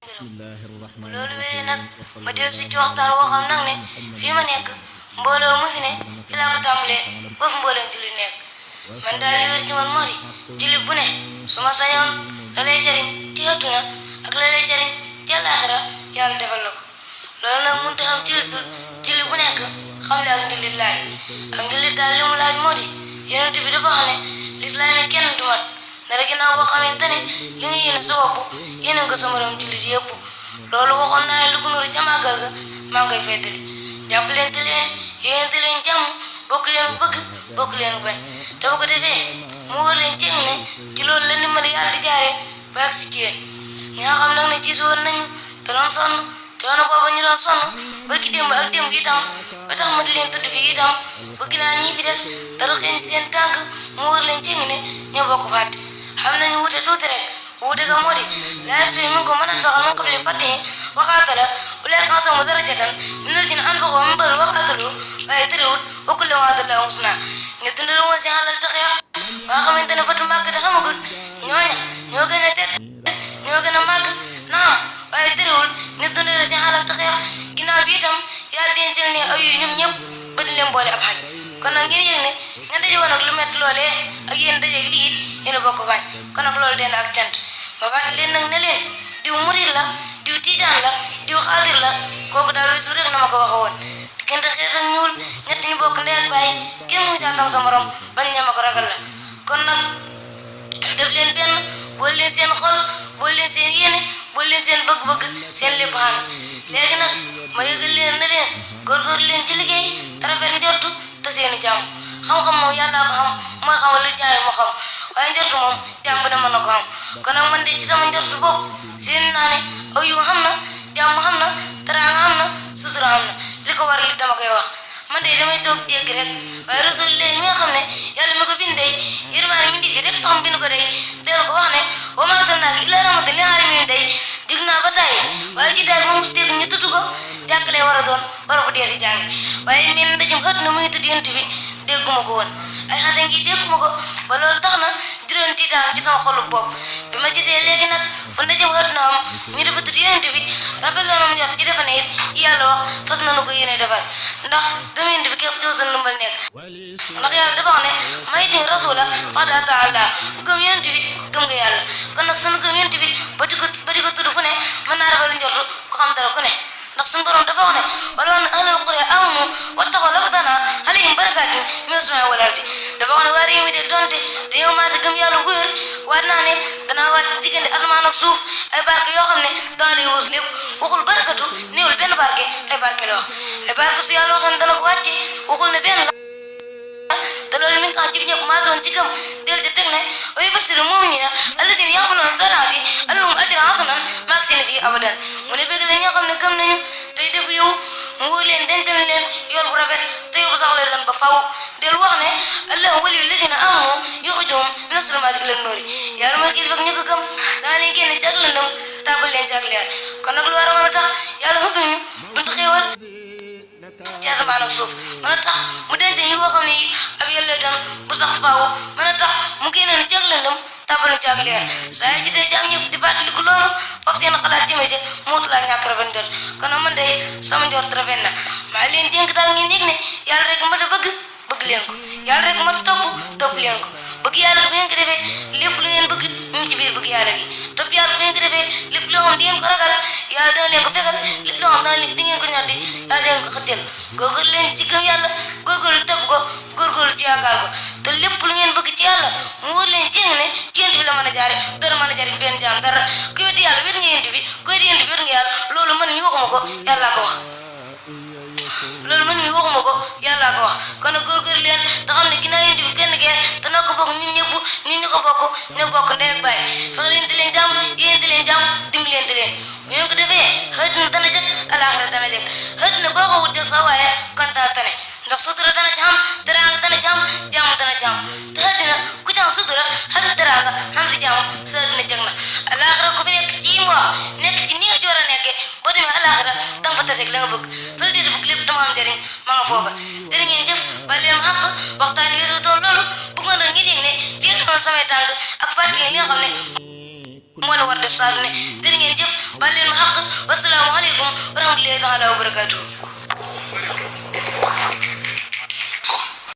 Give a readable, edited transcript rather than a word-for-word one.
bu loolu wéyee nag ma dellu si ci waxtaan woo xam nag ne fii ma nekk mbooloo mu fi ne fi laa ko tàmbalee ba fu mbooleem julli nekk man daal li wér ci man moo di julli bu ne su ma sañoon la lay jariñ ci àdduna ak la lay jariñ ci àllaaxira yàlla defal la ko loolu nag mënut a xam ci julli bu nekk xam le ak njullit laaj ak njullit daal li mu laaj moo di yonent bi dafa xam ne lislaam yi kenn du mat dara ginnaaw boo xamante ne li nga yéene sa bopp yéene nga sa morom jullit yëpp loolu waxoon naa ne lu ko nuru ca màggal ga maa ngi koy feddali jàppalante leen yéenante leen jàmm bokk leen bëgg bokk leen bañ te bu ko defee mu wër leen ceeg ne ci loolu la ndimbali yàlla di jaaree ba ak si ci yéen ñi nga xam nag ne jiitu woon nañu te doon sonn coono booba ñu doon sonn barki démb ak démb itam ba tax ma di leen tudd fii itam bëgg naa ñii fi des dara xëy seen tànk mu wër leen ceeg ne ñoo bokk fàtte xam nañu wute tuuti rek wuute ga moo di laastu yi mi ngi ko mën a doxal min qabli fatihi waxaatala ulaa'ika a'zamu darajatan mina allaziina anfaqu min ba'du waxaatalu waaye tëriwut wa kullan wa'ada Allaahu husnaa ñu dundal woon seen alal te xeex waa xamante ne fatu màgg te xamagul ñooña ñoo gën a tedd ñoo gën a màgg naam waaye tëriwul ñu dundal seen alal te xeex ginnaaw bi itam yàlla dencal ne ay ñoom ñëpp ba di leen boole ab xaj kon nag ngeen yëg ne ña daje woon ak lu métti loolee ak yéen daje lii it yéen a bokk bañ kon nag loolu den ak cant ma fàttali leen nag ne leen diw murid la diw tiijaan la diw xaadir la kooku daal weesu rek na ma ko waxe woon diggante xees ak ñuul ñett ñu bokk ndey ak baay kenn mu jaatam sa morom bañ ñama ko ragal la kon nag def leen benn boole leen seen xol boole leen seen yéene boole leen seen bëgg-bëgg seen lépp xaan léegi nag ma yëgal leen ne leen góorgóorlu leen ci liggéey te rafet njortu te seeni jàmm xam-xam moom yàlla ko xam mooy xamal lu jaay mu xam waaye njortu moom jàmm bu ne mën na ko xam kon nag man de ci sama njortu bopp seen naa ne aw yu xam na jàmm xam na teraanga xam na sutura xam na li ko war li dama koy wax man de damay toog dégg rek waaye rasulillah mi nga xam ne yàlla mi ko bindee yërmaane mi ngi fi rek taxam bind ko day del ko wax ne wa maa arsalnaaka illaa rahmatan lil aalamiin day dig naa ba tàyyi waaye ji daal moom mos dégg ñu tudd ko jàkkalee war a doon war a fa dee si jàng waaye mel ndajum xët na muy tudd yonent bi dégguma ko woon ay xate ngi dégguma ko ba loolu tax na juróom tiitaan ci sama xolu bopp bi ma gisee léegi nag fu ndajum xët na am ñu dafa tudd yonent bi rafet la ma njort ci defe ne it yàlla wax fas nanu ko yéene defal ndax gëm yonent bi képp ci sa numbal nekk ndax yàlla dafa wax ne may tin rasula faqad ataa Allah gëm yonent bi gëm nga yàlla kon nag sunu gëm yonent bi ba di ko tudd fu ne mën naa rafet lu njortu ko xam dara ku ne ndax suñu borom dafa wax ne wala woon ahlul qura amanu wattaqaw lafatahna alayhim barakaatin mina samaa'i wal ardi dafa wax ne waa réew mi de donte dañoo maase gëm yàlla bu wér waat naa ne danaa waat diggante asamaan ak suuf ay barke yoo xam ne dana lay wus lépp waxul barakatu néewul benn barke ay barke la wax ay barke su yàlla waxee ne dana ko wàcce waxul ne benn la te loolu mi ngi ko xam ci ñëpp maase woon ci gëm del ci teg ne wa yubashshiru l-mu'miniina allaziina ya'maluuna s-saalihaati anna lahum ajran hasanan maakisiina fiihi abadan mu ne bëgg la ñoo xam ne gëm nañu tey def yow mu wóor leen dencal leen yool bu rafet te yow bu sax leen ba faw del wax ne allahu waliyyu llaziina aamanu yuxrijuhum mina zulumaati ila nuuri yàlla mooy kilifa ñu ko gëm dana leen génne ci ak lëndëm tàbbal leen ci ak leer kon nag lu war a mën a tax yàlla xubbi ñu buntu xéewal ci asamaan ak suuf mën a tax mu denc yi boo xam ne yi ab yàlla itam bu sax faaw mën a tax mu génne ci ak lëndëm tàbbal ñu ci ak leer saa yi gisee jàmm ñëpp di fàttaliku loolu foofu seen xalaat jëmee ci mootu laa ñàkk rafet njort kon nag man de sama njort rafet na maa leen dénk daal ngeen yëg ne yàlla rek mat a bëgg leen ko yàlla rek mat topp leen ko bëgg yàlla bu ngeen ko defee lépp lu ngeen bëgg ñu ngi ci biir bëgg yàlla gi topp yàlla bu ngeen ko defee lépp loo xam di ngeen ko ragal yàlla dana leen ko fekkal lépp loo xam dana leen di ngeen ko ñoddi yàlla dana leen ko xëttel góorgóorlu leen ci gëm yàlla góorgóorlu topp ko góorgóorlu ci yaakaar ko te lépp lu ngeen bëgg ci yàlla mu wóor leen jéng ne ci yent bi la mën a jaare doona mën a jariñ benn jaam dara ku weddi yàlla wér nga yent bi ku weddi yent bi wér nga yàlla loolu man mi waxuma ko yàlla ko wax loolu man mi waxuma ko yàlla ko wax kon nag góorgóorlu leen te xam ne ginnaaw yent bi kenn gee te noo ko bokk ñun ñëpp ñun ñu ko bokk ñoo bokk ndey ak baay fexe leen di leen jàmm yéen di leen jàmm dimbali leen di leen bu ngeen ko defee àddina dana jag alaaxira dana jag àddina boo ko wut jag sax waaye kontaan tane ndax sutura dana ci am teraanga dana ci am jàmm dana ci am te àddina ku ci am sutura xam teraanga xam si jàmm sa àddina jag na alaaxira ku fi nekk ci yi mu wax nekk ci ni nga ci war a nekkee boo demee alaaxira danga fa taseeg la nga bëgg te lu dee bëgg lépp dama am njëriñ ma nga foofa jërë ngeen jëf ba leen xàq waxtaan wi weesu toon loolu bëggoon rek ngeen yëg ne lii doon samay tànk ak fàttali li nga xam ne moo la war def saa su ne jërë ngeen jëf baal leen ma xaq wasalaamu aleykum wa rahmatullahi taala wa barakatuhu